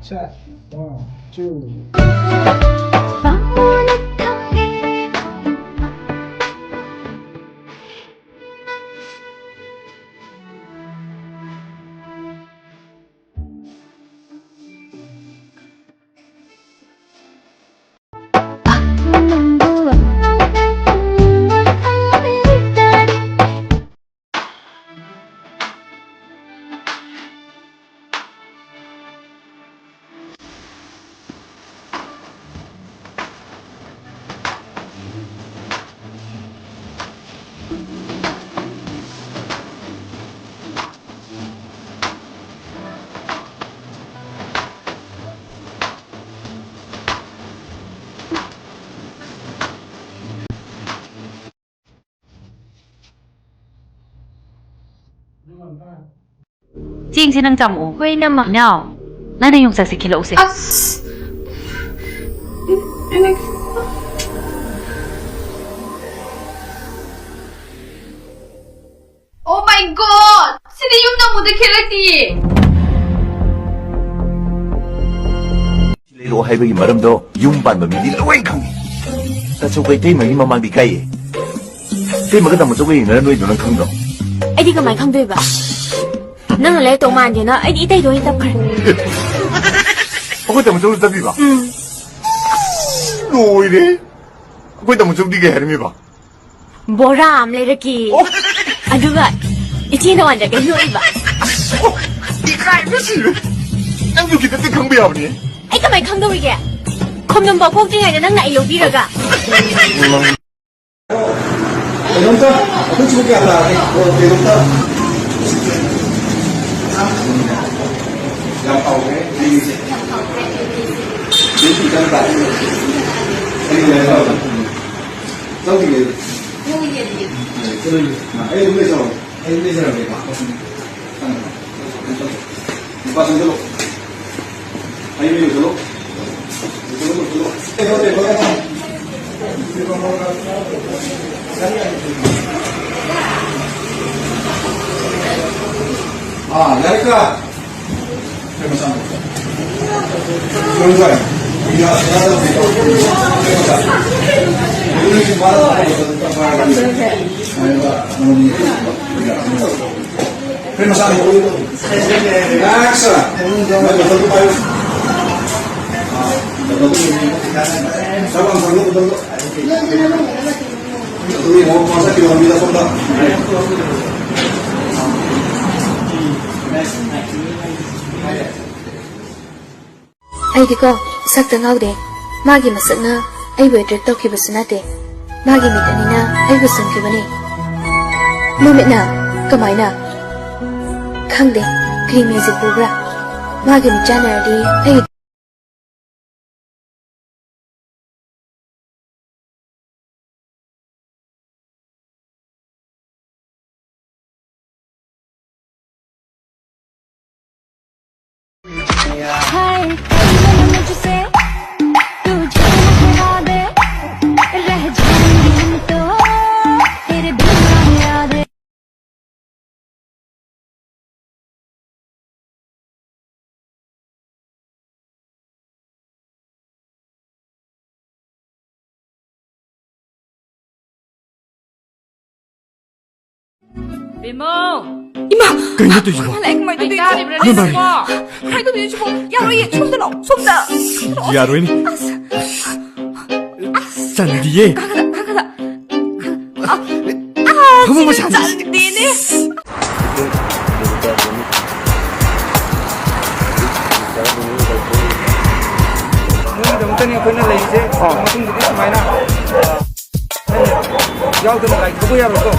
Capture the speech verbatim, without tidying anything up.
Set. One, two. ꯆꯦꯡꯁꯦ ꯅꯪ ꯆꯥꯝꯃꯛꯑꯣ꯫ ꯍꯣꯏ, ꯏꯅꯝꯃ꯫ ꯏꯅꯥꯎ, ꯅꯪꯅ ꯌꯣꯡꯆꯥꯛꯁꯦ ꯈꯤꯜꯂꯛꯎꯁꯦ꯫ ꯑꯁ! Oh my God! ꯁꯤꯗꯤ ꯌꯨꯝꯗ ꯑꯃꯨꯛꯇ ꯈꯦꯠꯂꯛꯇꯤꯌꯦ꯫ ꯂꯩꯔꯛꯑꯣ ꯍꯥꯏꯕꯒꯤ ꯃꯔꯝꯗꯣ ꯌꯨꯝ ꯄꯥꯟꯕ ꯃꯤꯗꯤ ꯂꯣꯏ ꯈꯪꯉꯤ꯫ ꯇꯥꯆꯧꯒ ꯏꯇꯩꯃꯒꯤ ꯃꯃꯥꯡꯗ ꯏꯀꯥꯏꯌꯦ꯫ ꯏꯇꯩꯃꯒ ꯇꯥꯃꯣꯆꯧꯒ ꯌꯦꯡꯅꯔ ꯅꯣꯏꯗꯣ ꯅꯪ ꯈꯪꯗ꯭ꯔꯣ? ꯑꯩꯗꯤ ꯀꯃꯥꯏꯅ ꯈꯪꯗꯣꯏꯕ? ꯅꯪꯅ ꯂꯩꯔꯛꯇꯧ ꯃꯥꯟꯗꯦꯅ ꯑꯩꯗꯤ ꯏꯇꯩꯗ ꯑꯣꯏꯅ ꯇꯞꯈ꯭ꯔꯦ꯫ ꯑꯩꯈꯣꯏ ꯇꯥꯃꯣꯆꯧꯗ ꯇꯞꯄꯤꯕ? ꯎꯝ꯫ ꯂꯣꯏꯔꯦ꯫ ꯑꯩꯈꯣꯏ ꯇꯥꯃꯣꯆꯧꯗꯤ ꯀꯩ ꯍꯥꯏꯔꯝꯃꯤꯕ? ꯕꯣꯔꯥ ꯑꯃ ꯂꯩꯔꯛꯀꯦ꯫ ꯑꯣ꯫ ꯑꯗꯨꯒ ꯏꯆꯦ ꯅꯉꯣꯟꯗꯒ ꯅꯣꯛꯏꯕ꯫ ꯑꯣ, ꯏꯀꯥꯏꯕ ꯁꯤꯔꯦ꯫ ꯅꯪꯁꯨ ꯈꯤꯇꯪꯗꯤ ꯈꯪꯕ ꯌꯥꯕꯅꯤ꯫ ꯑꯩ ꯀꯃꯥꯏ ꯈꯪꯗꯧꯔꯤꯒꯦ? ꯈꯣꯝꯗꯣꯝꯕ ꯄꯣꯛꯇ꯭ꯔꯤꯉꯩꯗ ꯅꯪꯅ ꯑꯩ ꯂꯧꯕꯤꯔꯒ꯫ ꯀꯩꯅꯣꯝꯇ, ꯑꯩꯈꯣꯏ ꯁꯤꯕꯨ ꯀꯌꯥ ꯇꯥꯔꯒꯦ? ꯑꯣ, ꯀꯩꯅꯣꯝꯇ꯫ ꯌꯥꯝ ꯍꯥꯎꯈ꯭ꯔꯦ꯫ ꯆꯧꯁꯤꯡꯁꯦ ꯌꯥꯝ ꯍꯥꯎꯈ꯭ꯔꯦ꯫ ꯆꯧꯁꯤꯡꯁꯦ ꯌꯥꯝ ꯍꯥꯎꯈ꯭ꯔꯦ꯫ ꯆꯧꯁꯤꯡꯁꯦ꯫ ꯆꯧꯁꯤꯡꯁꯦ꯫ ꯑꯩ ꯑꯗꯨꯝ ꯂꯩꯖꯔꯝꯒꯦ꯫ ꯑꯩ ꯑꯗꯨꯝ ꯂꯩꯖꯔꯝꯒꯦ꯫ ꯂꯨꯄꯥ ꯆꯪꯁꯤꯜꯂꯣ꯫ ꯑꯩ ꯃꯤ ꯂꯣꯏꯁꯤꯜꯂꯣ꯫ ꯂꯣꯏꯁꯤꯜꯂꯣ, ꯂꯣꯏꯁꯤꯜꯂꯣ꯫ Table, table. ꯑꯥ, ꯌꯥꯔꯦꯀꯣ? ꯑꯩꯗꯤꯀꯣ, ꯁꯛꯇ ꯉꯥꯎꯗꯦ꯫ ꯃꯥꯒꯤ ꯃꯁꯛꯅ ꯑꯩꯕꯨ attract ꯇꯧꯈꯤꯕꯁꯨ ꯅꯠꯇꯦ꯫ ꯃꯥꯒꯤ ꯃꯤꯠ ꯑꯅꯤꯅ ꯑꯩꯕꯨ ꯁꯨꯝꯈꯤꯕꯅꯤ꯫ ꯃꯃꯤꯠꯅ ꯀꯃꯥꯏꯅ? ꯈꯪꯗꯦ, ꯀꯔꯤ magic ꯄꯨꯕ꯭ꯔꯥ? ꯃꯥꯒꯤ ꯃꯤꯠ ꯆꯥꯟꯅꯔꯗꯤ ꯑꯩ हाय, कल मिल मुझसे, तू झूठ ना दे, रह जाएंगे हम तो तेरे बिना यादें। ꯕꯦꯝꯃꯧ! ꯏꯃꯥ! ꯀꯩꯅꯣ ꯇꯧꯔꯤꯁꯤꯕꯣ? ꯃꯥ ꯂꯥꯛꯑꯦ, ꯀꯃꯥꯏꯅ ꯃꯩ ꯇꯧꯗꯣꯏꯅꯣ? ꯀꯥꯔꯤꯕ꯭ꯔꯥ ꯏꯃꯥ ꯅꯪꯕꯣ? ꯀꯃꯥꯏꯅ ꯇꯧꯗꯣꯏꯅꯣ ꯁꯤꯕꯣ? ꯌꯥꯔꯣꯏꯌꯦ, ꯁꯣꯝꯗ ꯂꯥꯛꯑꯣ, ꯁꯣꯝꯗ꯫ ꯁꯣꯝꯗ ꯂꯥꯛꯑꯣ꯫ ꯌꯥꯔꯣꯏꯅꯦ꯫ ꯑꯁ꯫ ꯆꯟꯗꯤꯌꯦ꯫ ꯀꯥꯈꯠꯂ, ꯀꯥꯈꯠꯂ꯫ ꯐꯝꯃꯣ, ꯃꯁꯥ꯫ ꯆꯟꯗꯤꯅꯦ꯫ ꯅꯣꯏꯒꯤꯗꯃꯛꯇꯅꯤ ꯑꯩꯈꯣꯏꯅ ꯂꯩꯔꯤꯁꯦ꯫ ꯑꯥ꯫ ꯃꯇꯨꯡꯗꯗꯤ ꯁꯨꯃꯥꯏꯅ, ꯑꯥ, ꯌꯥꯎꯗꯅ ꯂꯥꯏ ꯊꯧꯕ ꯌꯥꯔꯣꯏꯀꯣ꯫